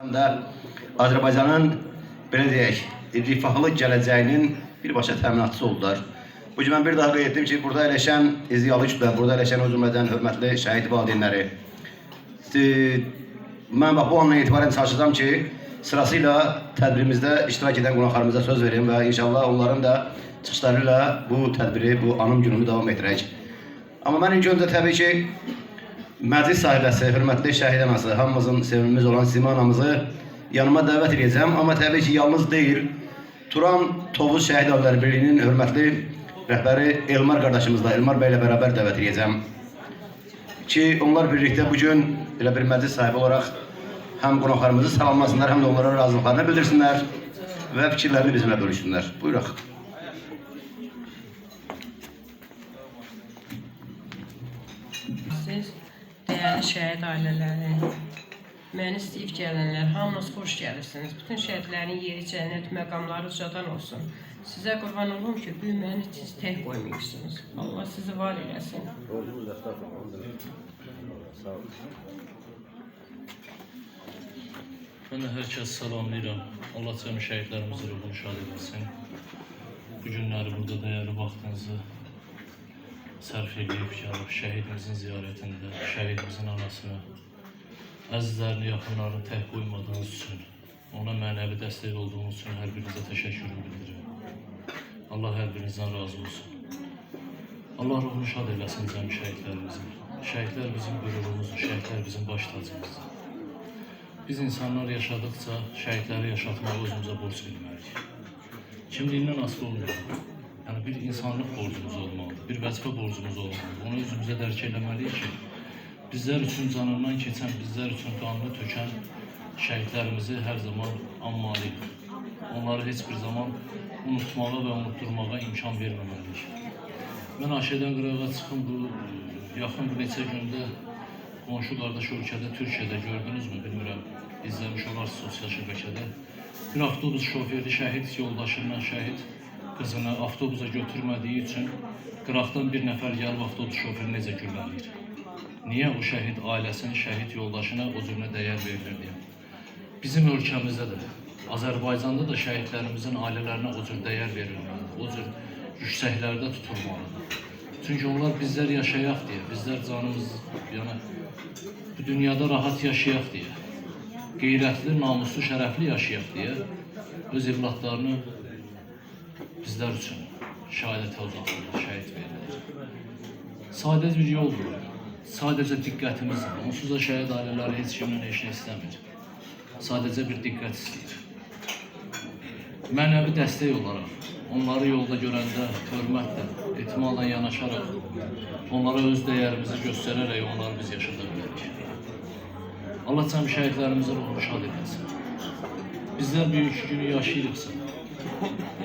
Həm də Azərbaycanın, belə deyək, rifahlı gələcəyinin birbaşa təminatçısı oldular. Bu gün mən bir daha qeyd etdim ki, burada əyləşən ziyalı kütlə, burada əyləşən o cümlədən hörmətli şəhid valideynləri. Mən bax bu andan etibarən çalışacağam ki, sırasıyla tədbirimizdə iştirak edən qonaqlarımıza söz verim və inşallah onların da çıxışları ilə bu tədbiri, bu anım gününü davam etdirək. Amma mən ilk öncə təbii ki, məclis sahibəsi, hörmətli şəhid anası, hamımızın sevimimiz olan Sima anamızı yanıma dəvət edəcəm. Amma təbii ki, yalnız deyil, Turan Tovuz Şəhid Ailələri Birliyinin hörmətli rəhbəri Elmar qardaşımızla, Elmar bəylə bərabər dəvət edəcəm. Ki, onlar birlikdə bugün elə bir məclis sahibi olaraq həm qonaqlarımızı salamlasınlar, həm də onlara razılıqlarını bildirsinlər və fikirlərini bizimlə bölüşsünlər. Buyuraq. Siz dəyərli şəhid ailələri, məni istəyib gələnlər, hamınız xoş gəlirsiniz. Bütün şəhidlərin yeri cənnət, məqamları ucadan olsun. Sizə qurban olum ki, bu gün məni siz tək qoymayıbsınız. Allah sizi var eləsin. Mən də hər kəsi salamlayıram. Allah cəmi şəhidlərimizin ruhunu şad eləsin. Bu günləri burada dəyərli vaxtınızı sərf eləyib gəlib şəhidimizin ziyarətində, şəhidimizin anasını, əzizlərini, yaxınlarını tək qoymadığınız üçün, ona mənəvi dəstək olduğunuz üçün hər birinizə təşəkkürümü bildirirəm. Allah hər birinizdən razı olsun. Allah ruhunu şad eləsin cəmi şəhidlərimizin. Şəhidlər bizim qürurumuzdur, şəhidlər bizim baş tacımızdır. Biz insanlar yaşadıkça şəhidləri yaşatmağı özümüzə borc bilməliyik. Kimliyindən asılı olmalı. Yəni bir insanlıq borcumuz olmalıdır, bir vəzifə borcumuz olmalıdır. Onu özümüzə dərk eləməliyik ki, bizlər üçün canından keçən, bizlər üçün qanını tökən şəhidlərimizi hər zaman anmalıyıq. Onları heç bir zaman unutmağa və unutturmağa imkan verməməliyik. Mən Aşədən qırağa çıxım bu yaxın bir neçə gündə qonşu qardaş ölkədə, Türkiyədə gördünüzmü bilmirəm, izləmiş olarsınız sosial şəbəkədə. Bir avtobus şoförü şəhid yoldaşından, şəhid qızını avtobusa götürmədiyi üçün qıraqdan bir nəfər gəlib avtobus şoförü necə güllələyir. Niyə o şəhid ailəsinin, şəhid yoldaşına o cürünə dəyər verilir deyə. Bizim ölkəmizdə də, Azərbaycanda da şəhidlərimizin ailələrinə o cür dəyər verilməlidir, o cür yüksəklərdə tutulmalıdır. Çünki onlar bizlər yaşayaq deyə, bizlər canımız, yəni bu dünyada rahat yaşayaq deyə, qeyrətli, namuslu, şərəfli yaşayaq deyə öz evladlarını bizlər üçün şəhadətə uzatırlar, şəhid verirlər. Sadəcə bir yoldur. Sadəcə diqqətimizlə. Onsuz da şəhid ailələri heç kimdən heç nə istəmir. Sadəcə bir diqqət istəyir. Mənəvi dəstək olaraq onları yolda görəndə hörmətlə, etimadla yanaşaraq, onlara öz dəyərimizi göstərərək onları biz yaşada bilərik. Allah cəmi şəhidlərimizin ruhunu şad eləsin. Bizlər bugünkü günü yaşayırıqsa,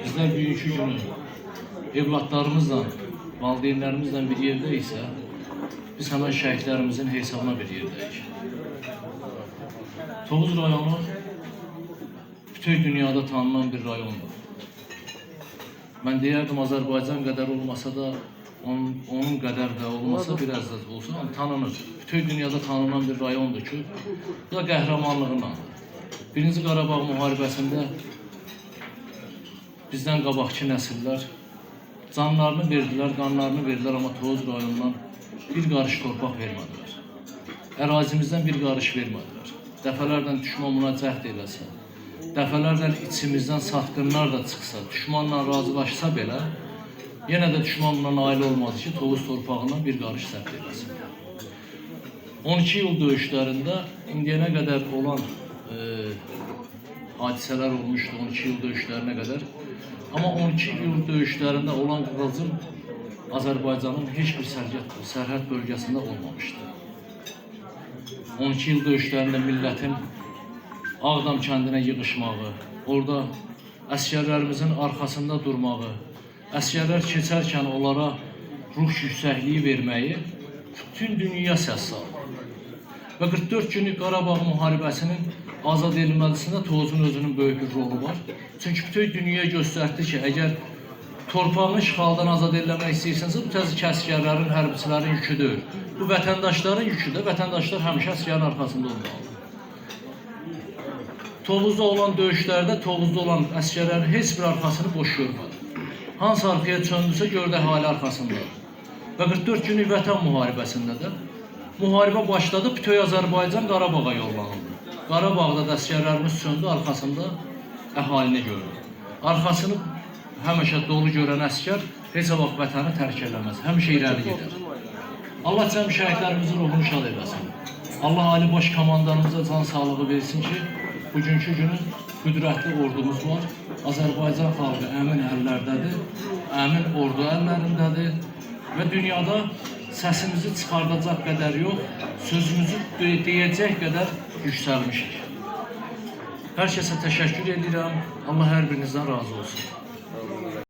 bizlər bugünkü günü evladlarımızla, valideynlərimizlə bir yerdəyiksə, biz həmən şəhidlərimizin hesabına bir yerdəyik. Tovuz rayonu bütün dünyada tanınan bir rayondur. Mən deyərdim Azərbaycan qədər olmasa da, onun qədər də olmasa, biraz da olsa, amma tanınır. Bütün dünyada tanınan bir rayondur ki, bu da qəhrəmanlığındandır. Birinci Qarabağ müharibəsində bizdən qabaqki nəsillər canlarını verdilər, qanlarını verdilər, amma Tovuz rayonundan bir qarış torpaq vermədilər. Ərazimizdən bir qarış vermədilər. Dəfələrlə düşmən buna cəhd eləsə, dəfələrlə içimizdən satqınlar da çıxsa, düşmanla razılaşsa belə, yenə də düşmən buna nail olmadı ki, Tovuz torpağından bir qarış zəbt eləsin. 12 iyul döyüşlərində indiyənə qədər olan hadisələr olmuşdu 12 iyul döyüşlərinə qədər. Amma 12 iyul döyüşlərində olan qığılcım Azərbaycanın heç bir sərhəd bölgəsində olmamışdı. 12 iyul döyüşlərində millətin Ağdam kəndinə yığışmağı, orada əsgərlərimizin arxasında durmağı, əsgərlər keçərkən onlara ruh yüksəkliyi verməyi bütün dünya səs saldı. Və 44 günlük Qarabağ müharibəsinin azad edilməsində Tovuzun özünün böyük bir rolu var. Çünki bütün dünya göstərdi ki, əgər torpağını işğaldan azad eləmək istəyirsənsə, bu təzə əsgərlərin, hərbiçilərin yükü deyil. Bu vətəndaşların yüküdür. Vətəndaşlar həmişə əsgərin arxasında olmalıdır. Tovuzda olan döyüşlərdə Tovuzda olan əsgərlərin heç bir arxasını boş görmədi. Hansı arxaya çöndüsə gördü əhali arxasında. Və 44 günlük vətən müharibəsində də müharibə başladı, bütöv Azərbaycan Qarabağa yollanıldı. Qarabağda da əsgərlərimiz çöndü, arxasında əhalini gördü. Arxasını həmişə dolu görən əsgər heç vaxt vətəni tərk eləməz, həmişə irəli gedər. Allah cəm şəhidlərimizin ruhunu şad eləsin. Allah Ali Baş Komandanımıza can sağlığı versin ki, bugünkü günün qüdrətli ordumuz var. Azərbaycan xalqı əmin əllərdədir, əmin ordu əllərindədir və dünyada səsimizi çıxardacaq qədər yox, sözümüzü deyəcək qədər yüksəlmişik. Hər kəsə təşəkkür edirəm. Allah hər birinizdən razı olsun.